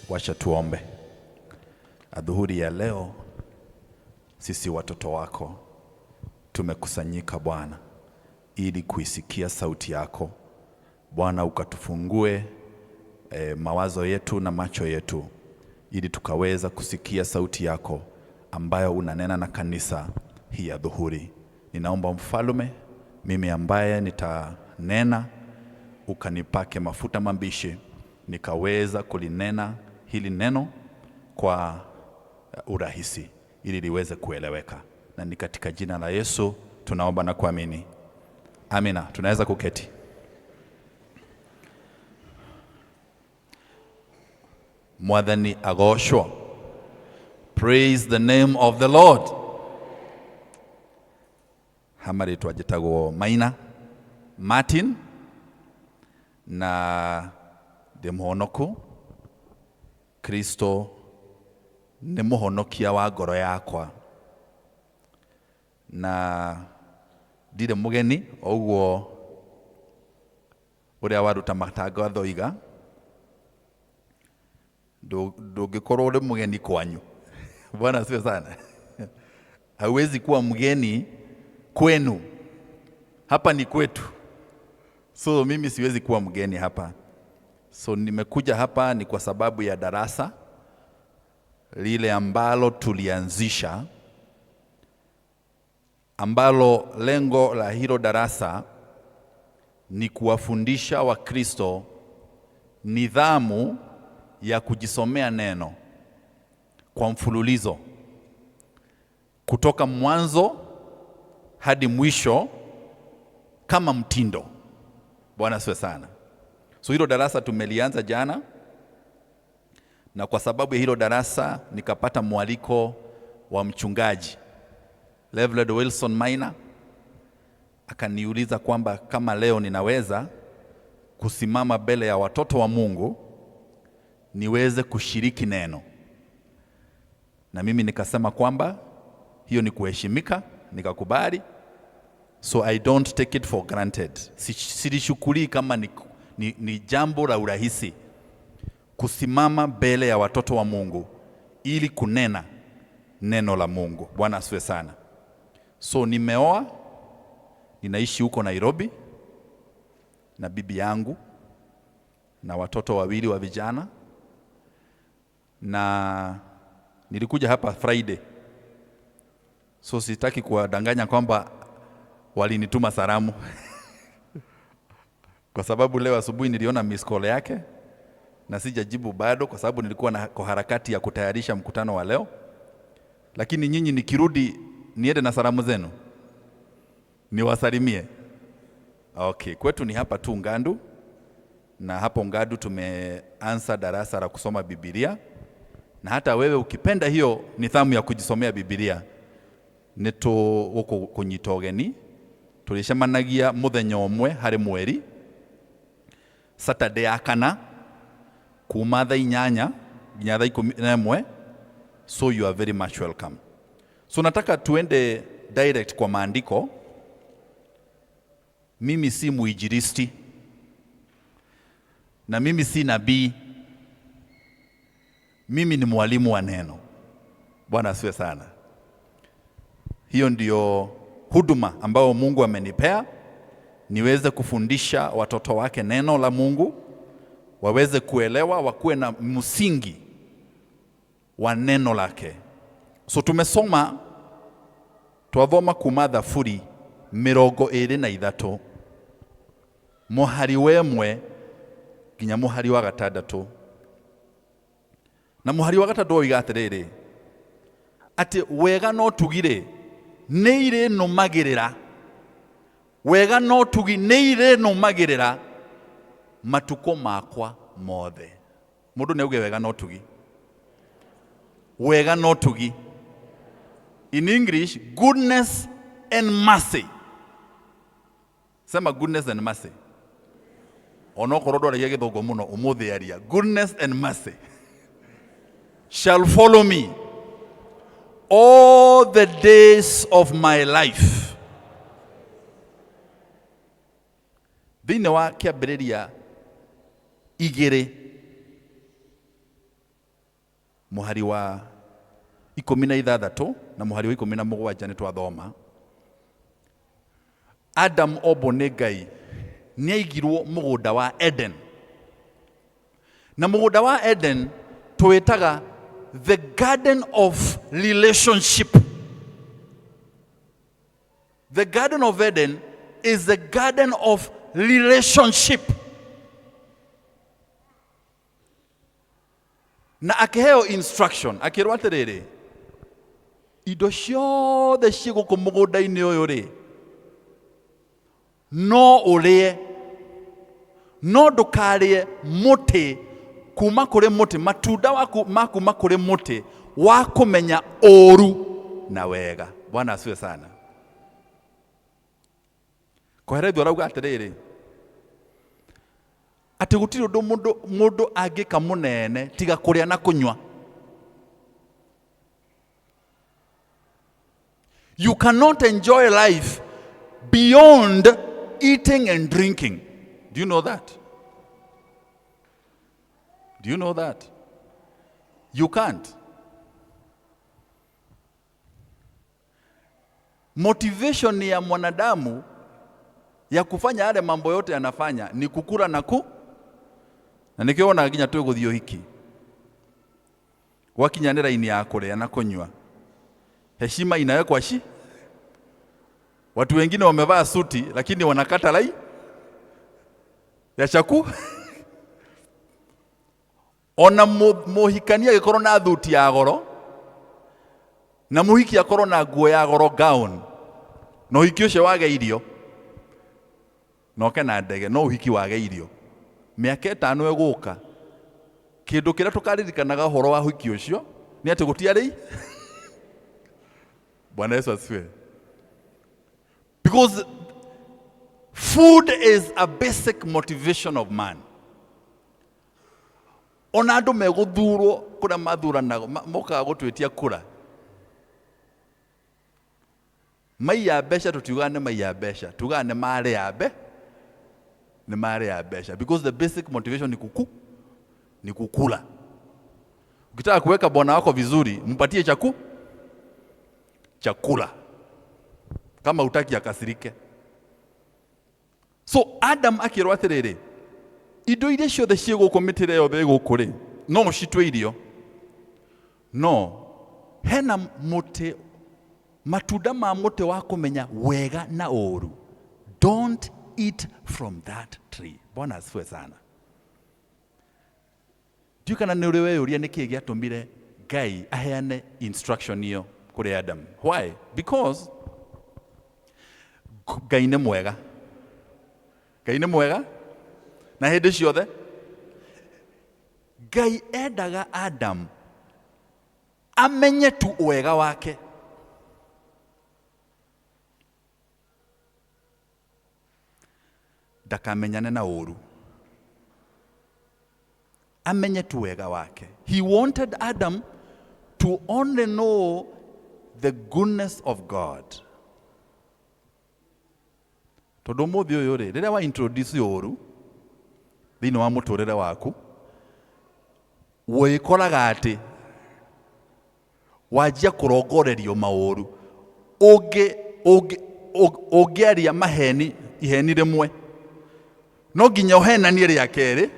Wacha tuombe. Adhuhuri ya leo sisi watoto wako tumekusanyika Bwana ili kuisikia sauti yako Bwana, ukatufungue mawazo yetu na macho yetu ili tukaweza kusikia sauti yako ambayo unanena na kanisa hii ya dhuhuri. Ninaomba Mfalme, mimi ambaye nitanena ukanipake mafuta mabishi nikaweza kulinena hili neno kwa urahisi ili liweze kueleweka, na ni katika jina la Yesu tunaomba na kuamini, amina. Tunaweza kuketi. Mwathani agoocwo. Praise the name of the Lord. Hama rĩtwa njĩtagwo Maina Martin na ndĩ mũhonoku. Kristo nĩ mũhonokia wa ngoro yakwa na ndirĩ mũgeni o ũguo ũrĩa waruta matangatho iga ndũngĩkorwo ũrĩ mũgeni kwanyu. Bwana asifiwe sana. Hauwezi kuwa mgeni kwenu, hapa ni kwetu, so mimi siwezi kuwa mgeni hapa. So nimekuja hapa ni kwa sababu ya darasa lile ambalo tulianzisha, ambalo lengo la hilo darasa ni kuwafundisha Wakristo nidhamu ya kujisomea neno kwa mfululizo kutoka mwanzo hadi mwisho kama mtindo. Bwana asifiwe sana. So hilo darasa tumelianza jana, na kwa sababu ya hilo darasa nikapata mwaliko wa mchungaji Reverend Wilson Maina, akaniuliza kwamba kama leo ninaweza kusimama mbele ya watoto wa Mungu niweze kushiriki neno, na mimi nikasema kwamba hiyo ni kuheshimika, nikakubali. So I don't take it for granted. Silishukulii kama ni jambo la urahisi kusimama mbele ya watoto wa Mungu ili kunena neno la Mungu. Bwana asifiwe sana. So nimeoa, ninaishi huko Nairobi na bibi yangu na watoto wawili wa vijana, na nilikuja hapa Friday. So sitaki kuwadanganya kwamba walinituma salamu kwa sababu leo asubuhi niliona miss call yake na sijajibu bado, kwa sababu nilikuwa na kwa harakati ya kutayarisha mkutano wa leo. Lakini nyinyi nikirudi niende na salamu zenu niwasalimie. Okay, kwetu ni hapa tu Ngandu, na hapo Ngandu tumeanza darasa la kusoma Biblia, na hata wewe ukipenda hiyo nidhamu ya kujisomea Biblia nĩ tũgũkũnyita ũgeni. Tũrĩcemanagia mũthenya ũmwe harĩ mweri, Saturday ya kana kuma thaa 8 nginya thaa 11, so you are very much welcome. So nataka tuende direct kwa maandiko. Mimi si muinjilisti na mimi si nabii, mimi ni mwalimu wa neno. Bwana asifiwe sana. Hiyo ndio huduma ambayo Mungu amenipea, niweze kufundisha watoto wake neno la Mungu, waweze kuelewa, wakuwe na msingi wa neno lake. So tumesoma, twathoma kuma Thaburi 23 muhari wa 1 nginya muhari wa 6. Na muhari wa 6 oiga atiriri, ati wega no tugire nĩ irĩnũmagĩrĩra, wega no tugi nĩ irĩnũmagĩrĩra matukũ makwa mothe. Mũndũ nĩ auge wega no tugi, wega no tugi. In English, goodness and mercy. Sema goodness and mercy. Onokorwo ndwaragia gĩthũngũ mũno, ũmũthĩ aria goodness and mercy shall follow me all the days of my life. Thĩinĩ wa kĩambĩrĩria 2 Mũhari wa 16 na mũhari wa 17 nĩ twathoma. Adam ombwo nĩ Ngai nĩ aigirwo mũgũnda wa Eden. Na mũgũnda wa Eden tũwĩtaga the garden of relationship. The garden of Eden is the garden of relationship. Na akĩheo instruction akĩrwo atĩrĩrĩ, indo ciothe ciĩ gũkũ mũgũnda-inĩ ũyũ rĩ, no ũrĩe, no ndũkarĩe mũtĩ kuma kũrĩ mũtĩ, matunda waku ma kuma kũrĩ mũtĩ wa kũmenya ũũru na wega. Bwana asifiwe sana. Koherethu arauga atĩrĩrĩ, atĩ gũtirĩ ũndũ mũndũ angĩka mũnene tiga kũrĩa na kũnyua. You cannot enjoy life beyond eating and drinking. Do you know that? Do you know that? You can't. Motivation ya mwanadamu ya kufanya yale mambo yote anafanya ni kukula na ku na nikio wonaga nginya twĩgũthiĩ ũhiki gwakinya nĩ raini ya kũrĩa na kũnyua, heshima inawekwa shi. Watu wengine wamevaa suti lakini wanakata lai ya chaku ona mũhikania agĩkorwo na thuti ya goro na mũhiki akorwo na nguo ya goro gown, na ũhiki ũcio wage irio na oke na ndege, no ũhiki wage irio, mĩaka 5 ĩgũka kĩndũ kĩrĩa tũkaririkanaga ũhoro wa ũhiki ũcio nĩ atĩ gũtiarĩ. Bwana Yesu asifiwe. Because food is a basic motivation of man. Ona andũ megũthurwo kũrĩa mathuranago, mokaga gũtwĩtia kura. Maiya mbeca tũtiugaga nĩ maiya mbeca, tugaga nĩ marĩa mbe, nĩ marĩa mbeca. Because the basic motivation ni kuku, ni kukula. Ukitaka kuweka bwana wako vizuri, mpatie chakula. Kama hutaki akasirike. So Adam akĩrwo atĩrĩrĩ, indo iria ciothe ciĩ gũkũ, mĩtĩ ĩrĩa yothe ĩ gũkũ rĩ, no ũcitue irio. No hena mũtĩ, matunda ma mũtĩ wa kũmenya wega na ũũru. Don't eat from that tree. Bwana asifiwe sana. Ndiũĩ kana nĩ ũrĩ weyũria nĩkĩĩ gĩatũmire Ngai aheane instruction ĩyo kũrĩ Adam. Why? Because Ngai nĩ mwega. Ngai nĩ mwega na hĩndĩ ciothe. Ngai endaga Adam amenye tu wega wake. Ndakamenyane na ũũru. Amenye tu wega wake. He wanted Adam to only know the goodness of God. Tondũ ũmũthĩ ũyũ rĩ, rĩrĩa wa introduce ũũru thĩinĩ wa mũtũrĩre waku, wĩkoraga atĩ wanjia kũrongorerio maũru. Ũngĩaria maheni iheni rĩmwe, no nginya ũhenanie rĩa kerĩ,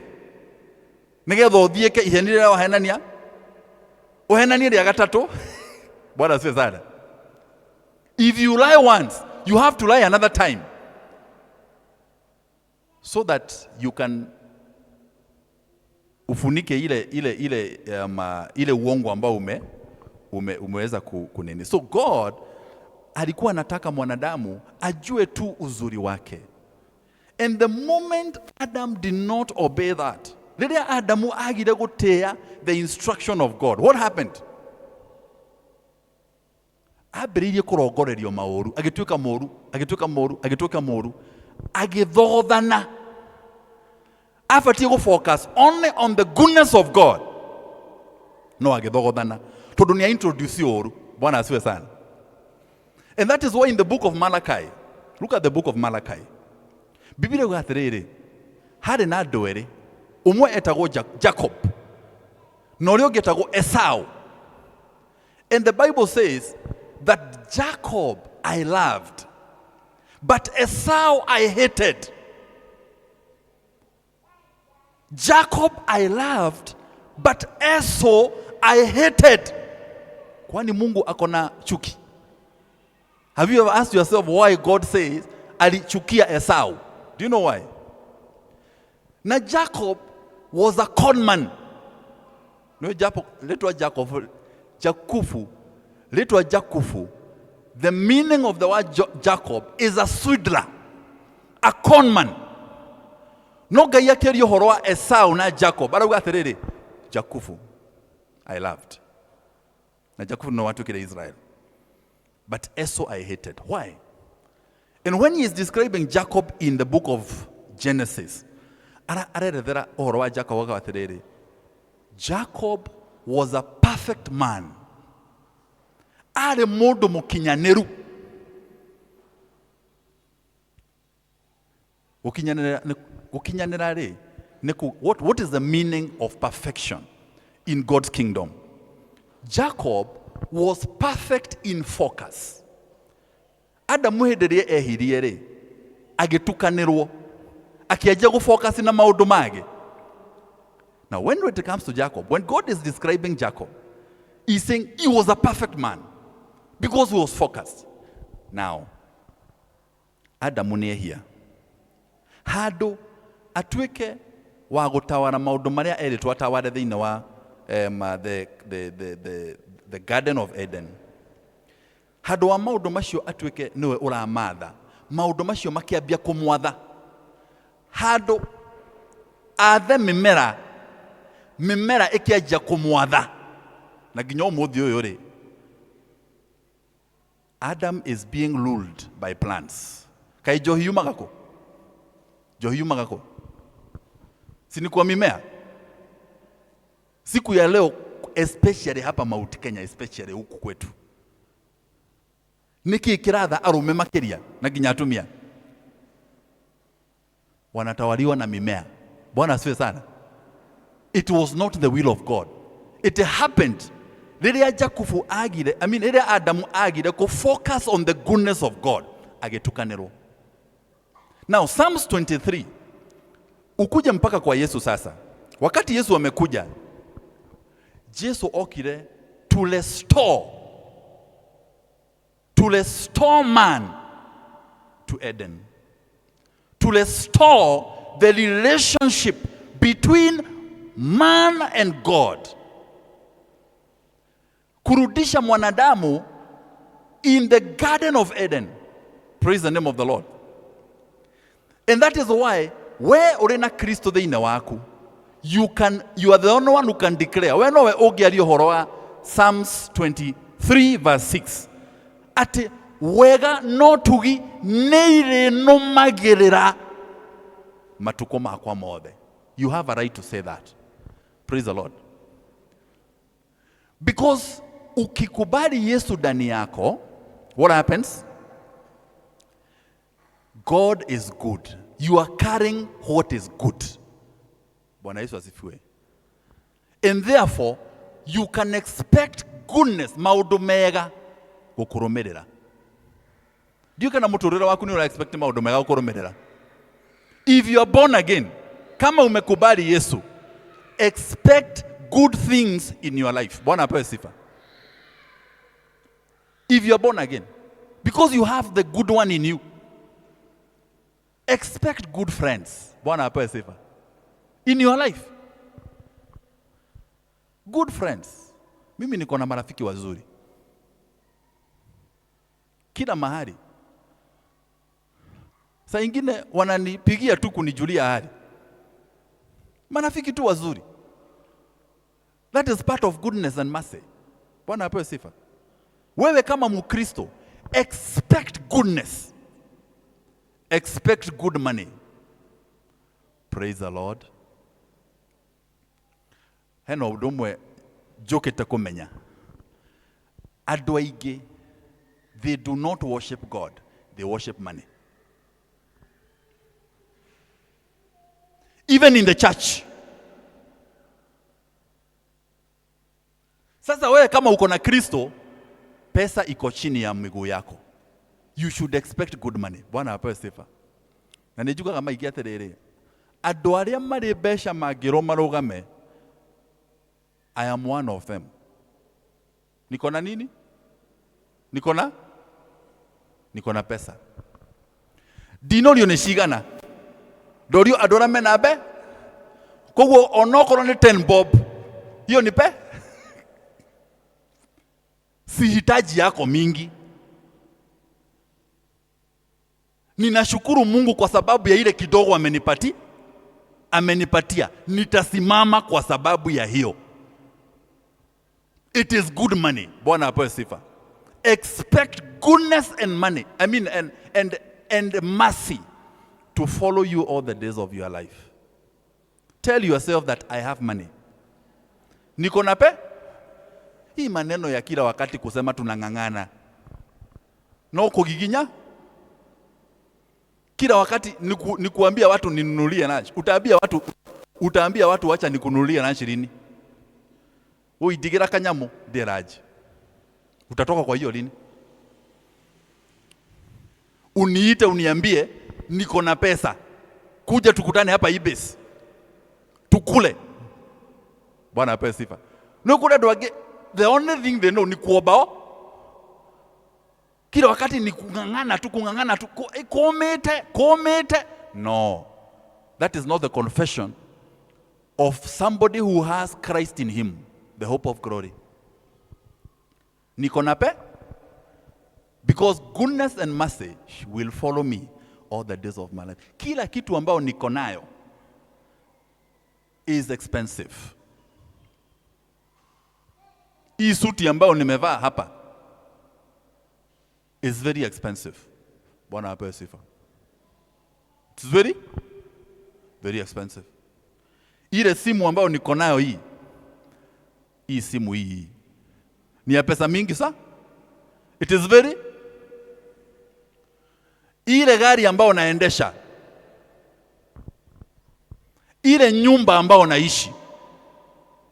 nĩgetha ũthiĩke iheni rĩrĩa wahenania, ũhenanie rĩa gatatũ. Bwana asifiwe sana. If you lie once, you have to lie another time so that you can ufunike ile uongo ambao umeweza kunini. So God alikuwa anataka mwanadamu ajue tu uzuri wake. And the moment Adam did not obey that, rĩrĩa Adamu agire gũtĩĩa the instruction of God, what happened? Ambĩrĩirie kũrongorerio maũru, agĩtuĩka mũũru, agĩtuĩka mũũru, agĩtuĩka mũũru, agĩthogothana. Abatiĩ gũ focus only on the goodness of God, no agĩthogothana tondũ nĩ introduce ũũru. Bwana asifiwe sana. And that is why in the book of Malachi, look at the book of Malachi, Biblia yugaga atĩrĩrĩ, harĩ na andũ erĩ, ũmwe etagwo Jacob Na ũrĩa ũngĩ etagwo Esau. And the Bible says that Jacob I loved, but Esau I hated. Jacob I loved, but Esau I hated. Kwani Mungu ako na chuki? Have you ever asked yourself why God says alichukia Esau? Do you know why? Na Jacob was a con man. No, Jacob, litwa Jacob, Jakufu, litwa Jakufu. The meaning of the word Jacob is a swindler, a con man. No Ngai akĩaria ũhoro wa Esau na Jacob arauga atĩrĩrĩ, Jakufu I loved. Na Jakufu no watuĩkire Israel. But Esau I hated. Why? And when he is describing Jacob in the book of Genesis, arerethera ũhoro wa Jacob akauga atĩrĩrĩ, Jacob was a perfect man. Arĩ mũndũ mũkinyanĩru. Gũkinyanĩra rĩ, nĩ what is the meaning of perfection in God's kingdom? Jacob was perfect in focus. Adamu hĩndĩ ĩrĩa ehirie rĩ, agĩtukanĩrwo, akĩanjia gũfocus na maũndũ mangĩ. Now, when it comes to Jacob, when God is describing Jacob, he's saying he was a perfect man because he was focused. Now, Adamu nĩ ehia. Handũ atuĩke wa gũtawara maũndũ marĩa erĩtwo ataware thĩinĩ wa the Garden of Eden. Handũ wa maũndũ macio atuĩke nĩwe ũramatha, maũndũ macio makĩambia kũmwatha. Handũ athe mĩmera, mĩmera ĩkĩanjia kũmwatha. Na nginya ũmũthĩ ũyũ rĩ, Adam is being ruled by plants. Kaĩ njohi yumaga kũ? Njohi yumaga kũ? Si ni kwa mimea? Siku ya leo especially hapa Mount Kenya, especially huku kwetu, nĩkĩ kĩratha arũme makĩria na nginya atumia? Wanatawaliwa na mimea. Bwana asifiwe sana. It was not the will of God. It happened rĩrĩa Jakubu agire, I mean, rĩrĩa Adamu agire kũ focus on the goodness of God, agĩtukanĩrwo. Now Psalms 23 ukuje mpaka kwa Yesu sasa. Wakati Yesu amekuja, Jesu okire to restore man to Eden, to restore the relationship between man and God, kurudisha mwanadamu in the Garden of Eden. Praise the name of the Lord. And that is why we ũrĩ na Kristo thĩinĩ waku, you are the only one who can declare. We nowe ũngĩaria ũhoro wa Psalms 23 verse 6 atĩ wega no tugi nĩ irĩnũmagĩrĩra matukũ makwa mothe. You have a right to say that. Praise the Lord. Because ukikubali Yesu ndani yako, what happens? God is good. You are carrying what is good. Bwana Yesu asifiwe. And therefore, you can expect goodness, maũndũ mega gũkũrũmĩrĩra. Ndiũĩ kana mũtũrĩre waku nĩ ũra expect maũndũ mega gũkũrũmĩrĩra. If you are born again, kama umekubali Yesu, expect good things in your life. Bwana apewe sifa. If you are born again, because you have the good one in you, expect good friends. Bwana apewe sifa. In your life. Good friends. Mimi niko na marafiki wazuri. Kila mahali. Saa ingine wananipigia tu kunijulia hali. Marafiki tu wazuri. That is part of goodness and mercy. Bwana apewe sifa. Wewe kama Mkristo, expect goodness. Expect good money. Praise the Lord. Hena ũndũ ũmwe njũkĩte kũmenya. Andũ aingĩ, they do not worship God, they worship money. Even in the church. Sasa wewe kama uko na Kristo, pesa iko chini ya miguu yako. You should expect good money. Bwana apewe sifa. Na nĩ njugaga maingĩ atĩrĩrĩ, andũ arĩa marĩ mbeca mangĩrwo marũgame, I am one of them. Niko na nini? Niko na? Niko na pesa. Ndinorio nĩ cigana. Ndorio andũ arĩa mena mbe. Koguo onokorwo nĩ 10 bob, hiyo ni pe. Sihitaji yako mingi. Ninashukuru Mungu kwa sababu ya ile kidogo amenipatia. Nitasimama kwa sababu ya hiyo. It is good money. Bwana apewe sifa. Expect goodness and money. I mean and mercy to follow you all the days of your life. Tell yourself that I have money. Niko na pe? Hii maneno ya kila wakati kusema tunang'ang'ana. No kugiginya? Kila wakati ni kuambia watu ninunulie lunch. Utaambia watu wacha nikununulie lunch lini? Uidigira kanyamu ndiraji. Utatoka kwa hiyo lini? Uniite uniambie niko na pesa. Kuja tukutane hapa Ibis. Tukule. Bwana apewe sifa. No kuna andũ angĩ, the only thing they know ni kuombao. Kila wakati ni kung'ang'ana tu, kung'ang'ana tu, komete, komete. No. That is not the confession of somebody who has Christ in him, the hope of glory. Niko na pe? Because goodness and mercy will follow me all the days of my life. Kila kitu ambao niko nayo is expensive. Hii suti ambayo nimevaa hapa is very expensive. Bwana apewe sifa. It's very, very expensive. Ile simu ambayo niko nayo hii, hii simu hii ni ya pesa mingi sa? It is very. Ile gari ambayo naendesha, ile nyumba ambayo naishi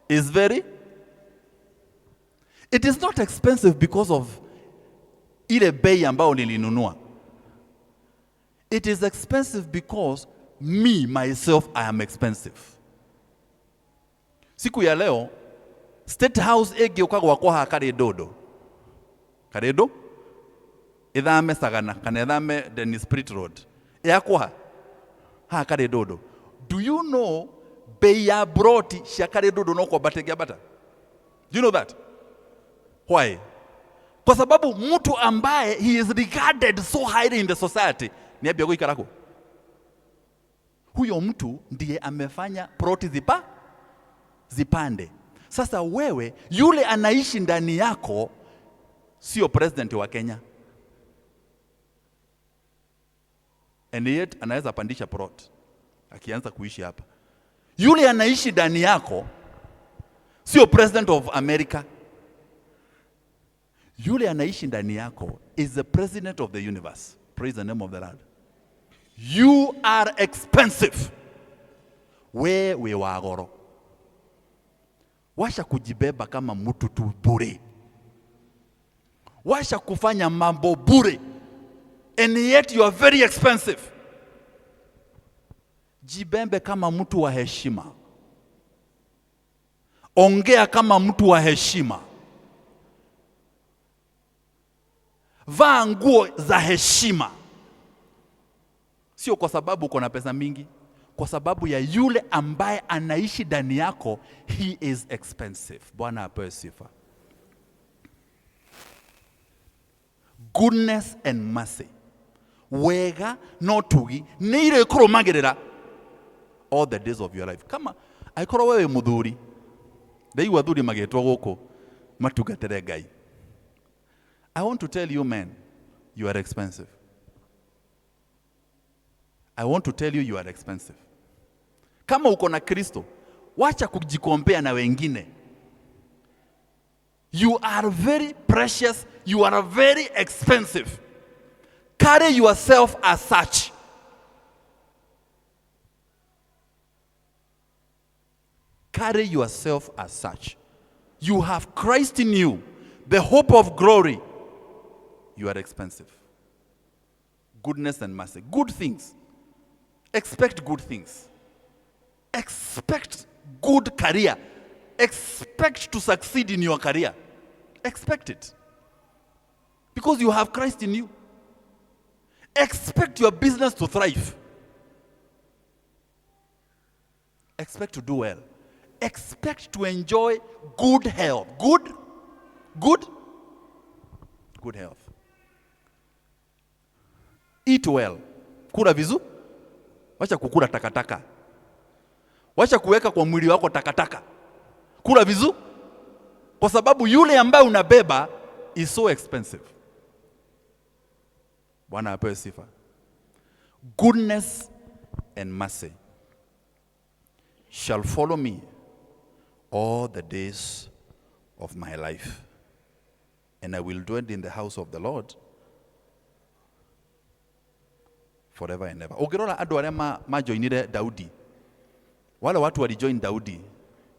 is very. It is not expensive because of ile bei ambayo nilinunua. It is expensive because me myself I am expensive. Siku ya leo State House ĩngĩũka gwakwa haha Karĩndũndũ, Karĩndũ ĩthame Sagana kana ĩthame Dennis Pritt Road, yakwa haha Karĩndũndũ. Do you know bei ya broti cia Karĩndũndũ no kwambata ĩngĩambata? Do you know that? Why? Kwa sababu mtu ambaye he is regarded so highly in the society ni ambia gũikara kũ? Huyo mtu ndiye amefanya ploti zipande. Sasa wewe yule anaishi ndani yako sio president wa Kenya. And yet anaweza pandisha plot akianza kuishi hapa. Yule anaishi ndani yako sio president of America. Yule anaishi ndani yako is the president of the universe. Praise the name of the Lord. You are expensive. Wewe wa goro. Washa kujibeba kama mtu tu bure. Washa kufanya mambo bure. And yet you are very expensive. Jibembe kama mtu wa heshima. Ongea kama mtu wa heshima. Vaa nguo za heshima. Sio kwa sababu uko na pesa mingi, kwa sababu ya yule ambaye anaishi ndani yako, he is expensive. Bwana apewe sifa. Goodness and mercy. Wega no tugi nĩ irĩkũrũmagĩrĩra all the days of your life. Kama angĩkorwo wewe mũthuri, ndaigua athuri magĩtwo gũkũ matungatĩre Ngai. I want to tell you men, you are expensive. I want to tell you, you are expensive. Kama uko na Kristo, wacha kujikompea na wengine. You are very precious, you are very expensive. Carry yourself as such. Carry yourself as such. You have Christ in you, the hope of glory. You are expensive. Goodness and mercy. Good things. Expect good things. Expect good career. Expect to succeed in your career. Expect it. Because you have Christ in you. Expect your business to thrive. Expect to do well. Expect to enjoy good health. Good, good, good health. Eat well. Kula vizuri. Wacha kukula takataka. Wacha kuweka kwa mwili wako takataka. Kula vizuri. Kwa sababu yule ambaye unabeba is so expensive. Bwana apewe sifa. Goodness and mercy shall follow me all the days of my life, and I will dwell in the house of the Lord forever and ever. Ukirora andu aria majoinire Daudi, wale watu walijoin Daudi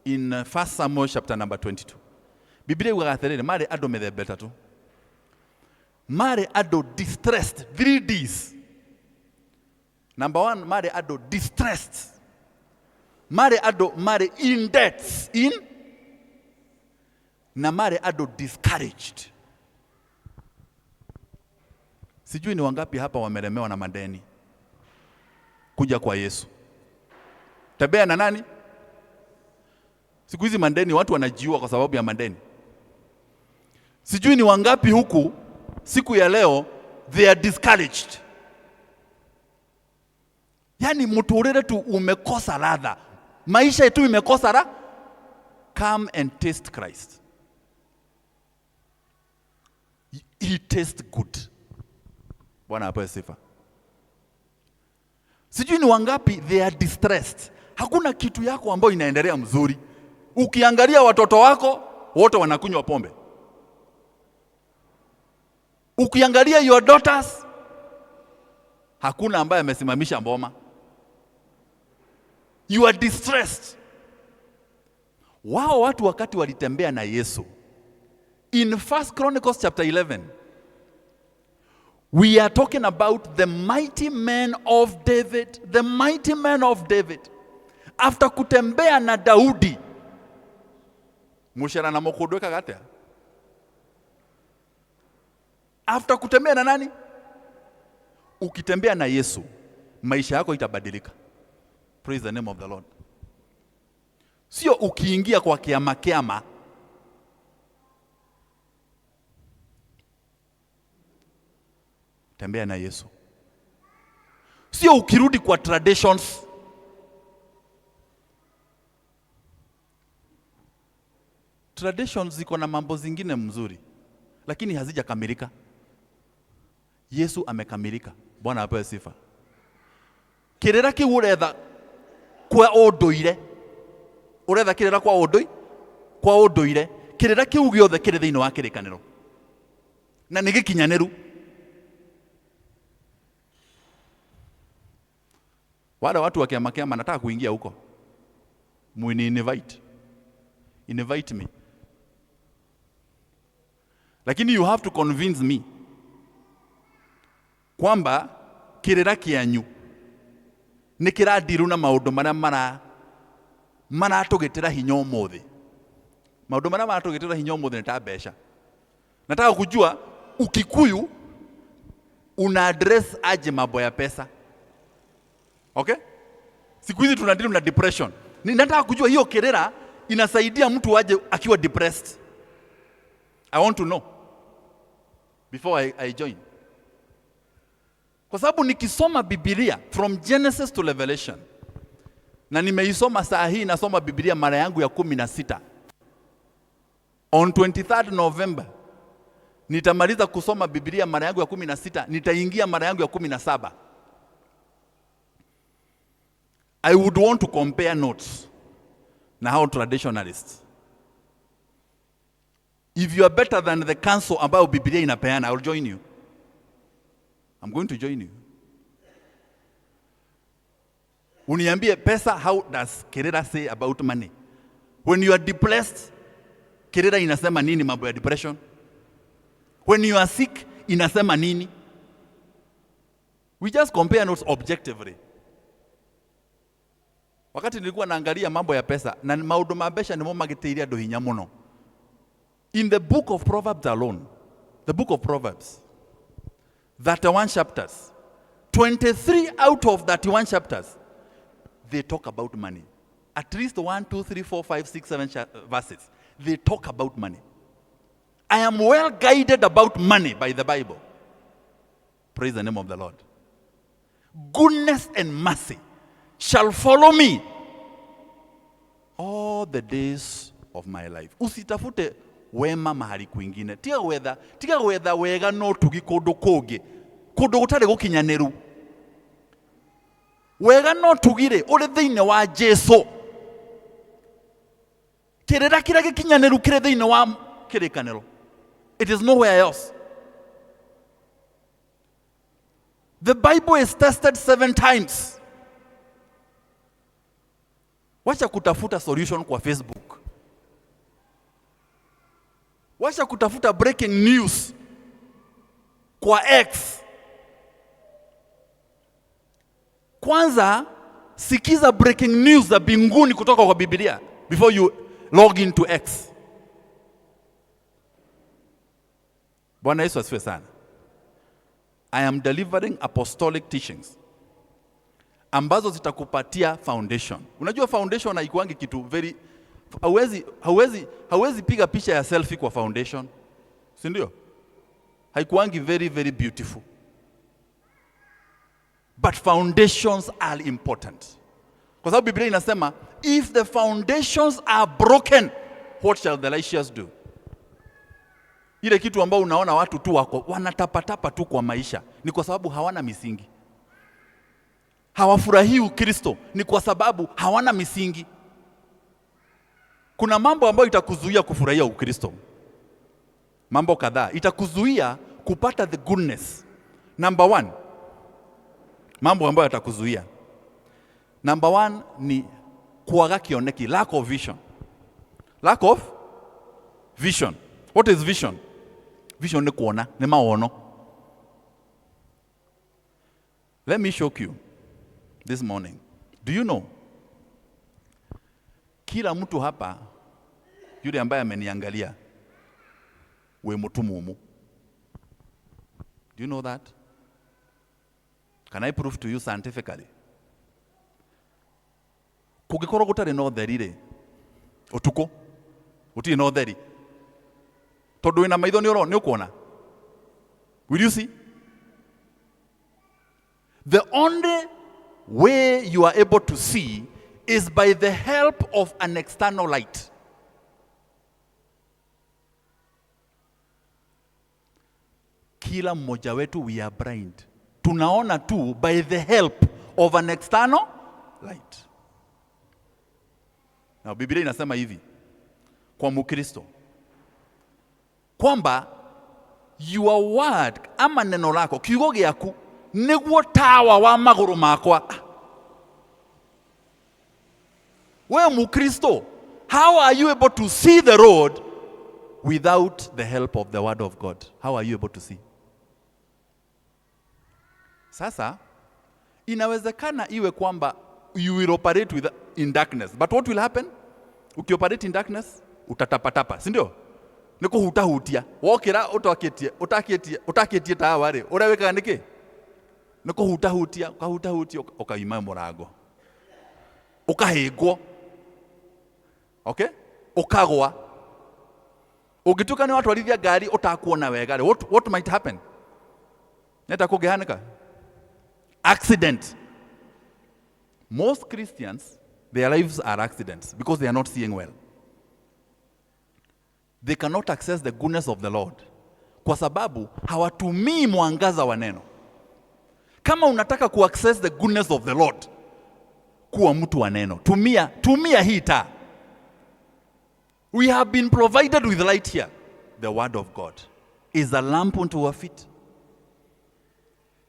in 1 Samuel chapter number 22. Biblia yugaga atiriri, mari andu mithemba itatu. Mari andu distressed, 3 Ds. Number 1, mari andu distressed. Mari andu mari in debts, in na mari andu discouraged. Sijui ni wangapi hapa wamelemewa na madeni kuja kwa Yesu. Tembea na nani? Siku hizi madeni watu wanajiua kwa sababu ya madeni. Sijui ni wangapi huku siku ya leo they are discouraged. Yaani mturire tu umekosa ladha. Maisha tu imekosa raha. Come and taste Christ. He tastes good. Bwana apewe sifa. Sijui ni wangapi they are distressed. Hakuna kitu yako ambayo inaendelea mzuri. Ukiangalia watoto wako wote wanakunywa pombe. Ukiangalia your daughters, hakuna ambaye amesimamisha mboma. You are distressed. Wao watu wakati walitembea na Yesu in 1 Chronicles chapter 11, we are talking about the mighty men of David, the mighty men of David. After kutembea na Daudi, mushara na mukundu ekaga atia? After kutembea na nani? Ukitembea na Yesu, maisha yako itabadilika. Praise the name of the Lord. Sio ukiingia kwa kiama kiama. Tembea na Yesu. Sio ukirudi kwa traditions. Traditions ziko na mambo zingine mzuri, lakini hazijakamilika. Yesu amekamilika. Bwana apewe sifa. Kirira kiu uretha kwa unduire, uretha kirira kwa undui, kwa unduire, kirira kiu giothe kiri thiini wa kirikaniro na ni gikinyaniru. Wale watu wa kiama kiama nataka kuingia huko, mwini invite, invite me, lakini you have to convince me kwamba kirira kianyu ni kiradiru na maundu maria maratugitira hinya umuthi. Maundu maria maratugitira hinya umuthi ni ta mbeca. Nataka kujua Ukikuyu una address aje mambo ya pesa. Okay? Siku hizi tunadili na depression. Nataka kujua hiyo kirira inasaidia mtu aje akiwa depressed. I want to know before I join. Kwa sababu nikisoma Biblia from Genesis to Revelation, na nimeisoma saa hii, nasoma Biblia mara yangu ya 16. On 23rd November nitamaliza kusoma Biblia mara yangu ya 16, nitaingia mara yangu ya 17. I would want to compare notes na how traditionalists. If you are better than the council ambayo Biblia inapeana, I will join you. I'm going to join you. Uniambie pesa, how does Kerera say about money? When you are depressed, Kirira inasema nini mambo ya depression? When you are sick inasema nini? We just compare notes objectively. Wakati nilikuwa naangalia mambo ya pesa na maundu ma mbeca nimo magiteirie andu hinya muno. In the book of Proverbs alone, the book of Proverbs, 31 chapters, 23 out of 31 chapters, they talk about money. At least 1, 2, 3, 4, 5, 6, 7 verses. They talk about money. I am well guided about money by the Bible. Praise the name of the Lord. Goodness and mercy shall follow me all the days of my life. Usitafute wema mahali kwingine. Tiga gwetha wega no tugi kundu kungi, kundu gutari gukinyaniru. Wega no tugire uri thiini wa Jesu. Kirira kiria gikinyaniru kiri thiini wa kirikaniro. It is nowhere else. The Bible is tested 7 times. Wacha kutafuta solution kwa Facebook. Wacha kutafuta breaking news kwa X. Kwanza sikiza breaking news za mbinguni kutoka kwa Biblia before you log into X. Bwana Yesu asifiwe sana. I am delivering apostolic teachings ambazo zitakupatia foundation. Unajua foundation haikuangi kitu very, hauwezi piga picha ya selfie kwa foundation, si ndio? Haikuangi very, very beautiful. But foundations are important. Kwa sababu Biblia inasema, if the foundations are broken, what shall the righteous do? Ile kitu ambao unaona watu tu wako wanatapatapa tu kwa maisha ni kwa sababu hawana misingi. Hawafurahii Ukristo ni kwa sababu hawana misingi. Kuna mambo ambayo itakuzuia kufurahia Ukristo. Mambo kadhaa itakuzuia kupata the goodness. Number 1, mambo ambayo yatakuzuia. Number 1 ni kuaga kioneki, lack of vision. Lack of vision. What is vision? Vision ni kuona, ni maono. Let me shock you this morning. Do you know? Kila mtu hapa, yule ambaye ameniangalia, we mutumumu. Do you know that? Can I prove to you scientifically? Kũngĩkorwo gũtarĩ na ũtheri rĩ, ũtukũ, gũtirĩ na ũtheri. Tondũ wĩna maitho nĩ ũkuona. Will you see? The only way you are able to see is by the help of an external light. Kila mmoja wetu, we are blind. Tunaona tu by the help of an external light. Now, Biblia inasema hivi kwa Mkristo kwamba your word ama neno lako, kiugo gĩaku nĩguo tawa wa magũrũ makwa. We Mkristo, how are you able to see the road without the help of the word of God? How are you able to see? Sasa inawezekana iwe kwamba you will operate in darkness. But what will happen? Ukioperate in darkness, utatapatapa, si ndio? Nĩ kũhutahutia. Wokĩra ũtakĩtie tawa rĩ, ũrĩa wĩkaga nĩkĩ? Nĩ kũhutahutia, ũkahutahutia, ũkauma mũrango. Ũkahĩngwo. Okay? Ũkagwa. Ũngĩtuĩka nĩ watwarithia ngari ũtakuona wega rĩ, what might happen? Nĩ ta kũngĩhanĩka? Accident. Most Christians, their lives are accidents because they are not seeing well. They cannot access the goodness of the Lord kwa sababu hawatumii mwangaza wa neno. Kama unataka ku access the goodness of the Lord, kuwa mtu wa neno. Tumia hii taa. We have been provided with light here. The word of God is a lamp unto our feet.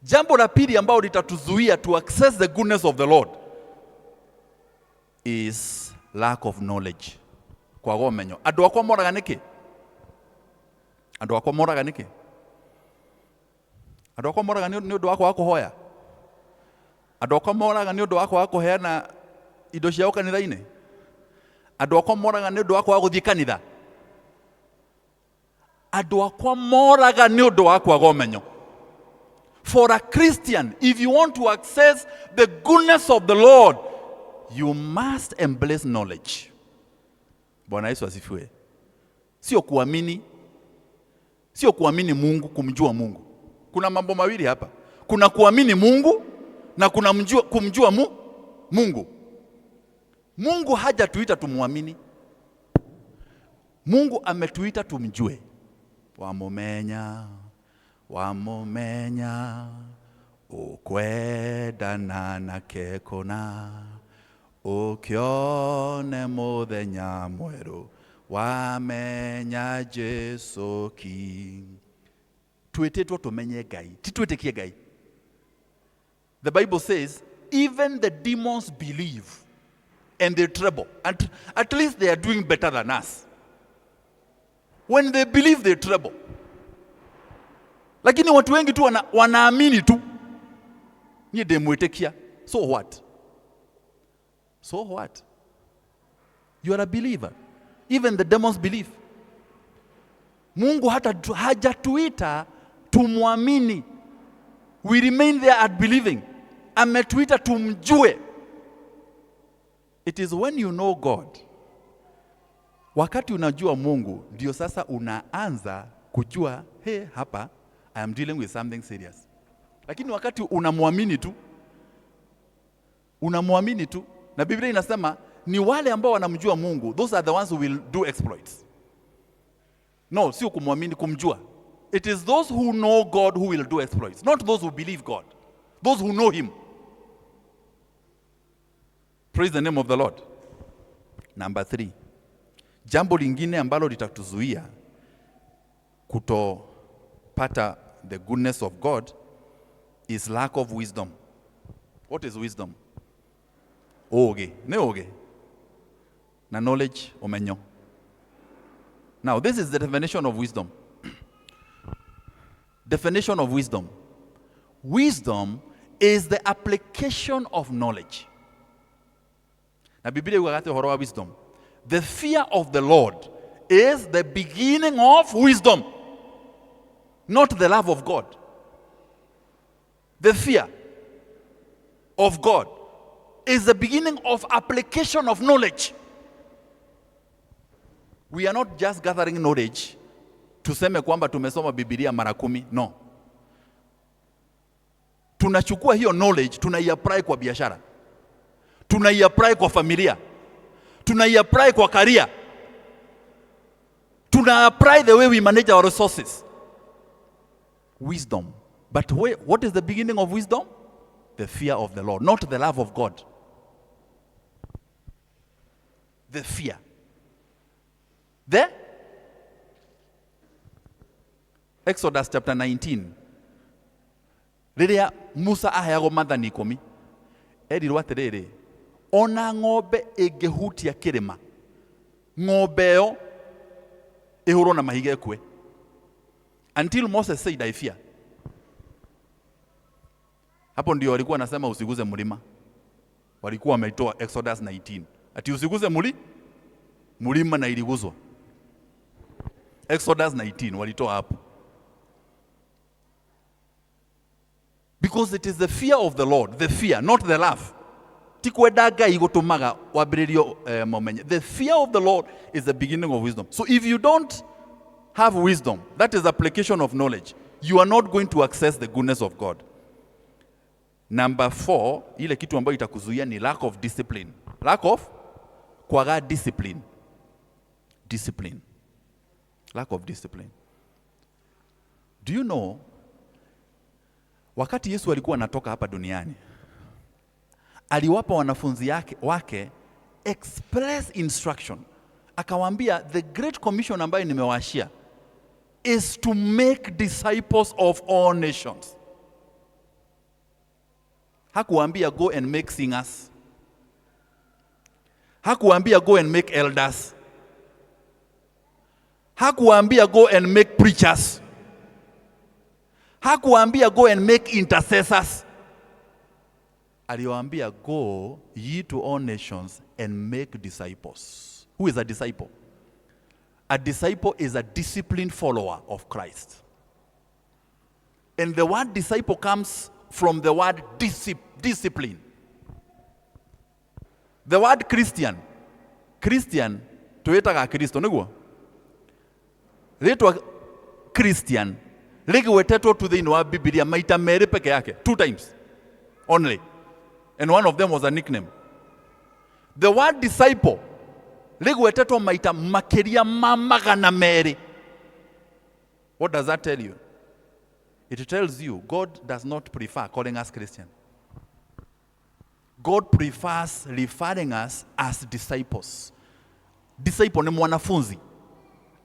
Jambo la pili ambalo litatuzuia to access the goodness of the Lord is lack of knowledge. Kwaga ũmenyo. Andũ akwa moraga nĩkĩ? Andũ akwa moraga nĩkĩ? Andũ akwa moraga nĩ ũndũ wa kwaga kũhoya. Andũ akwa moraga nĩ ũndũ wa kwaga kũheana indo ciao kanitha-inĩ. Andũ akwa moraga nĩ ũndũ wa kwaga gũthiĩ kanitha. Andũ akwa moraga nĩ ũndũ wa kwaga ũmenyo. For a Christian, if you want to access the goodness of the Lord, you must embrace knowledge. Bwana Yesu asifiwe. Sio kuamini, sio kuamini Mungu, kumjua Mungu. Kuna mambo mawili hapa. Kuna kuamini Mungu na kuna kumjua Mungu. Mungu hajatuita tumuamini. Mungu ametuita tumjue. Wamumenya, wamumenya, ukwendana nake kũna, ũkĩone mũthenya mwerũ, wamenya Jesu ki. Twĩtĩtwo tũmenye Ngai, ti twĩtĩkie Ngai. The Bible says, even the demons believe and they tremble. At least they are doing better than us. When they believe, they tremble. Lakini watu wengi tu wanaamini tu. Niĩ ndĩmwĩtĩkia. So what? So what? You are a believer. Even the demons believe. Mungu hata hajatuita tumwamini. We remain there at believing. Ametuita tumjue. It is when you know God. Wakati unajua Mungu, ndio sasa unaanza kujua, hey, hapa I am dealing with something serious. Lakini wakati unamwamini tu, unamwamini tu, na Biblia inasema ni wale ambao wanamjua Mungu, those are the ones who will do exploits. No, sio kumwamini, kumjua. It is those who know God who will do exploits, not those who believe God. Those who know him. Praise the name of the Lord. Number 3. Jambo lingine ambalo litatuzuia kutopata the goodness of God is lack of wisdom. What is wisdom? Ũũgĩ. Nĩ ũũgĩ. Na knowledge, ũmenyo. Now, this is the definition of wisdom. Definition of wisdom. Wisdom is the application of knowledge. Na Biblia yugaga atĩ ũhoro wa wisdom. The fear of the Lord is the beginning of wisdom, not the love of God. The fear of God is the beginning of application of knowledge. We are not just gathering knowledge tuseme kwamba tumesoma Biblia mara 10. No. Tunachukua hiyo knowledge, tunaiapply kwa biashara. Tunaiapply kwa familia. Tunaiapply kwa career. Tuna apply the way we manage our resources. Wisdom. But wait, what is the beginning of wisdom? The fear of the Lord, not the love of God. The fear. The Exodus chapter 19. Rĩrĩa Musa aheagwo maathani 10, erirwo atĩrĩrĩ, ona ng'ombe ĩngĩhutia kĩrĩma, ng'ombe ĩyo ĩhũrwo na mahiga ĩkue. Until Moses said, I fear. Hapo ndio walikuwa wanasema usiguze mlima. Walikuwa wameitoa Exodus 19. Ati usiguze mlima na iliguzwa. Exodus 19 walitoa hapo. Because it is the fear of the Lord, the fear, not the love. Ti kwenda Ngai gũtũmaga wambĩrĩrio momenye. The fear of the Lord is the beginning of wisdom. So if you don't have wisdom, that is application of knowledge, you are not going to access the goodness of God. Number 4, ile kitu ambayo itakuzuia ni lack of discipline. Lack of kwaga discipline. Discipline. Lack of discipline. Do you know, wakati Yesu alikuwa anatoka hapa duniani, aliwapa wanafunzi wake express instruction. Akawaambia, the great commission ambayo nimewashia is to make disciples of all nations. Hakuwaambia go and make singers. Hakuwaambia go and make elders. Hakuwaambia go and make preachers. Hakuwaambia go and make intercessors. Aliwaambia go ye to all nations and make disciples. Who is a disciple? A disciple is a disciplined follower of Christ. And the word disciple comes from the word discipline. The word Christian, Christian twĩtaga Kristo nĩguo rĩtwa Christian rĩgwetetwo tu thĩinĩ wa Biblia maita merĩ peke yake, two times only, and one of them was a nickname. The word disciple rĩgwetetwo maita makĩria ma 200. What does that tell you? It tells you God does not prefer calling us Christian. God prefers referring us as disciples. Disciple ni mwanafunzi,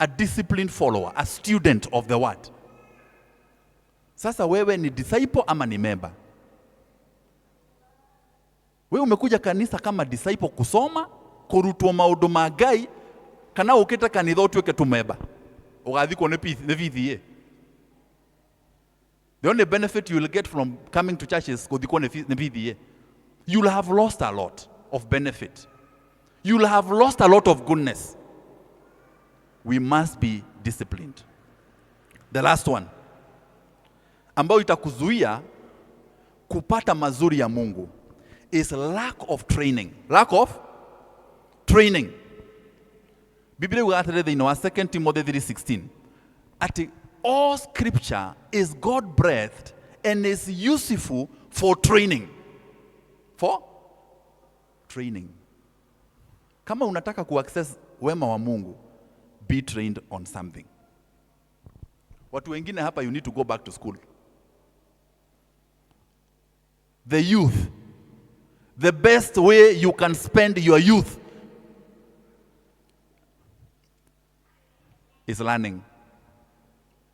a disciplined follower, a student of the word. Sasa wewe ni disciple ama ni member? Wewe umekuja kanisa kama disciple kusoma, kurutwo maundu ma Ngai, kana ukite kanitha utuike tu member ugathikwo nĩ PCEA. The only benefit you will get from coming to church is kuthikwo nĩ PCEA. You'll have lost a lot of benefit. You'll have lost a lot of goodness. We must be disciplined. The last one ambayo itakuzuia kupata mazuri ya Mungu is lack of training. Lack of training. Biblia yugaga atĩrĩ thĩinĩ wa 2 Timothy 3:16 atĩ all scripture is God breathed and is useful for training. For training. Kama unataka kuaccess wema wa Mungu, be trained on something. Watu wengine hapa, you need to go back to school. The youth, the best way you can spend your youth is learning.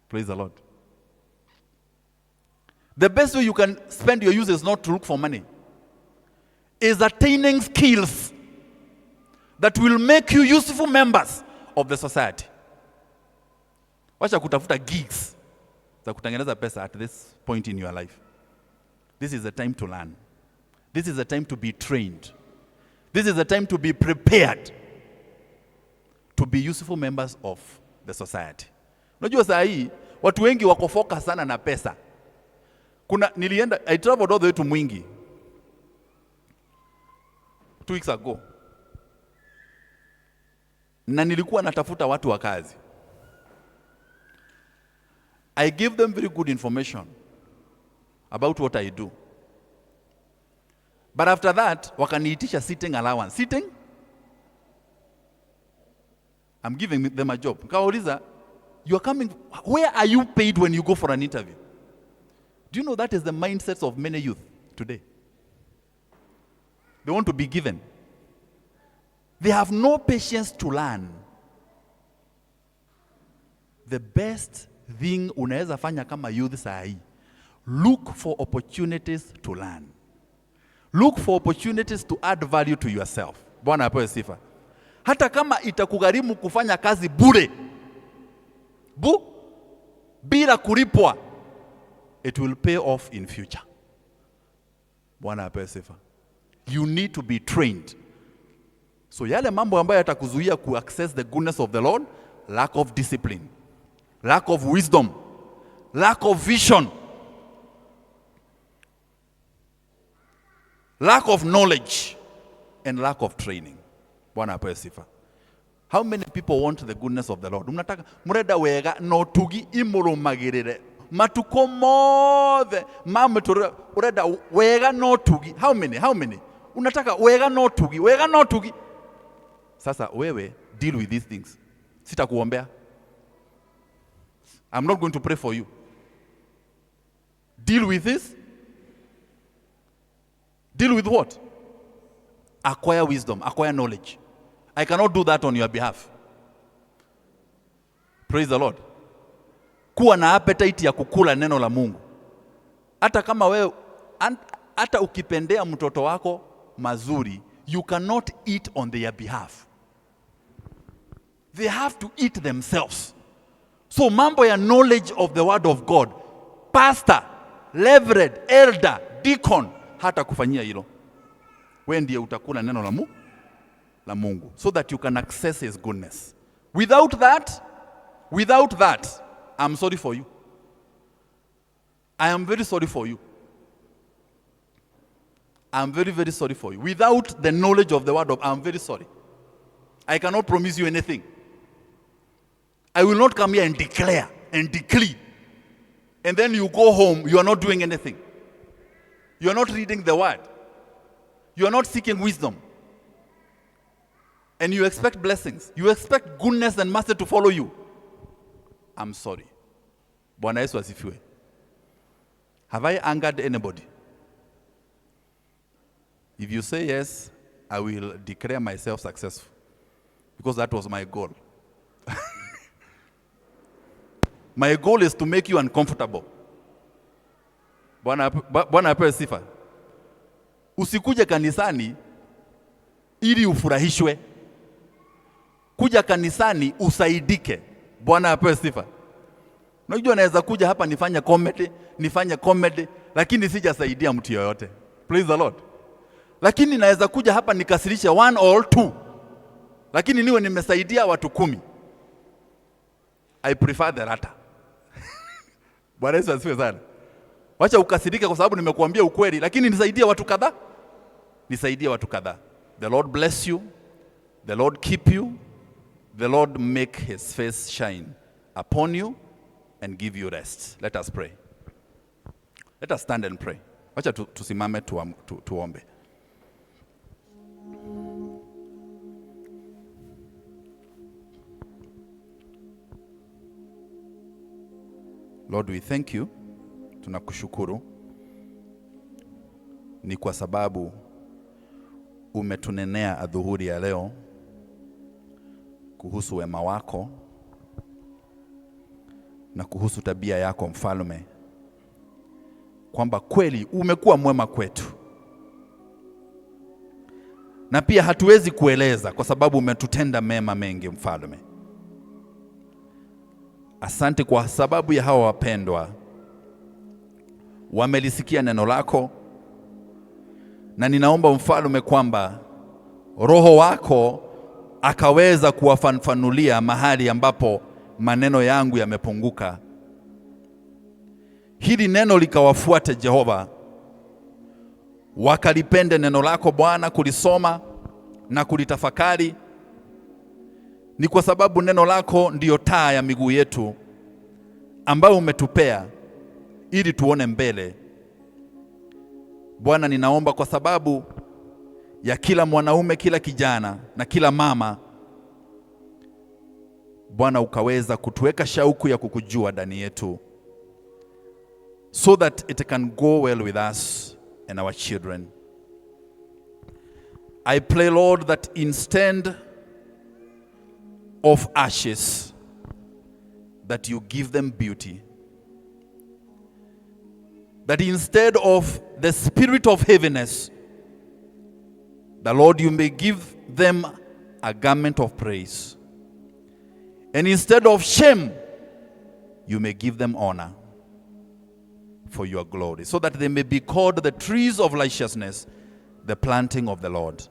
Praise the Lord. The best way you can spend your youth is not to look for money. Is attaining skills that will make you useful members of the society. Wacha kutafuta gigs za kutengeneza pesa at this point in your life. This is the time to learn. This is the time to be trained. This is the time to be prepared to be useful members of the society. Unajua saa hii watu wengi wako focus sana na pesa. Kuna nilienda, I traveled all the way to Mwingi 2 weeks ago. Na nilikuwa natafuta watu wa kazi. I gave them very good information about what I do. But after that, wakaniitisha sitting allowance. Sitting? I'm giving them a job. Nikawauliza, you are coming, where are you paid when you go for an interview? Do you know that is the mindset of many youth today? They want to be given. They have no patience to learn. The best thing unaweza fanya kama youth saa hii, look for opportunities to learn. Look for opportunities to add value to yourself. Bwana apewe sifa. Hata kama itakugharimu kufanya kazi bure, bila kulipwa, it will pay off in future. Bwana apewe sifa. You need to be trained. So yale mambo ambayo yatakuzuia ku access the goodness of the Lord, lack of discipline, lack of wisdom, lack of vision, lack of knowledge, and lack of training. Bwana apewe sifa. How many people want the goodness of the Lord? Mnataka murenda wega no tugi imurumagirire matuko mothe ma mũtũrĩre, urenda wega no tugi. How many? How many? Unataka wega no tugi, wega no tugi. Sasa wewe deal with these things. Sitakuombea. I'm not going to pray for you. Deal with this. Deal with what? Acquire wisdom, acquire knowledge. I cannot do that on your behalf. Praise the Lord. Kuwa na appetite ya kukula neno la Mungu. Hata kama wewe, hata ukipendea mtoto wako mazuri, you cannot eat on their behalf. They have to eat themselves. So mambo ya knowledge of the word of God, pastor, reverend, elder, deacon hata kufanyia hilo. Wewe ndiye utakula neno la Mungu so that you can access his goodness. Without that, I'm sorry for you. I am very sorry for you. I'm very, very sorry for you. Without the knowledge of the word of, I'm very sorry. I cannot promise you anything. I will not come here and declare and decree. And then you go home, you are not doing anything. You are not reading the word. You are not seeking wisdom. And you expect blessings. You expect goodness and mercy to follow you. I'm sorry. Bwana Yesu asifiwe. Have I angered anybody? If you say yes, I will declare myself successful because that was my goal. My goal is to make you uncomfortable. Bwana apewe sifa. Usikuje kanisani ili ufurahishwe. Kuja kanisani usaidike. Bwana apewe sifa. Unajua naweza kuja hapa nifanye comedy, lakini sijasaidia mtu yoyote. Praise the Lord. Lakini naweza kuja hapa nikasirishe one or two, lakini niwe nimesaidia watu 10. I prefer the latter. Bwana Yesu asifiwe sana. Wacha ukasirike kwa sababu nimekuambia ukweli, lakini nisaidie watu kadhaa. Nisaidie watu kadhaa. The Lord bless you. The Lord keep you. The Lord make his face shine upon you and give you rest. Let us pray. Let us stand and pray. Wacha tusimame tuombe. Lord, we thank you. Tunakushukuru ni kwa sababu umetunenea adhuhuri ya leo kuhusu wema wako na kuhusu tabia yako mfalme, kwamba kweli umekuwa mwema kwetu, na pia hatuwezi kueleza kwa sababu umetutenda mema mengi mfalme. Asante kwa sababu ya hawa wapendwa wamelisikia neno lako, na ninaomba mfalme kwamba Roho wako akaweza kuwafafanulia mahali ambapo maneno yangu yamepunguka. Hili neno likawafuate Jehova, wakalipende neno lako Bwana, kulisoma na kulitafakari. Ni kwa sababu neno lako ndiyo taa ya miguu yetu ambayo umetupea ili tuone mbele. Bwana, ninaomba kwa sababu ya kila mwanaume, kila kijana na kila mama, Bwana, ukaweza kutuweka shauku ya kukujua ndani yetu, so that it can go well with us and our children. I pray, Lord, that instead of ashes, that you give them beauty. That instead of the spirit of heaviness, the Lord, you may give them a garment of praise. And instead of shame, you may give them honor for your glory, so that they may be called the trees of righteousness, the planting of the Lord.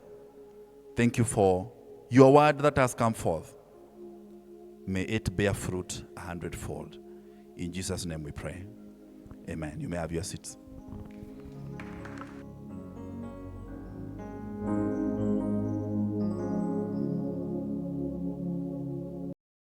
Thank you for your word that has come forth. May it bear fruit a hundredfold. In Jesus' name we pray. Amen. You may have your seats.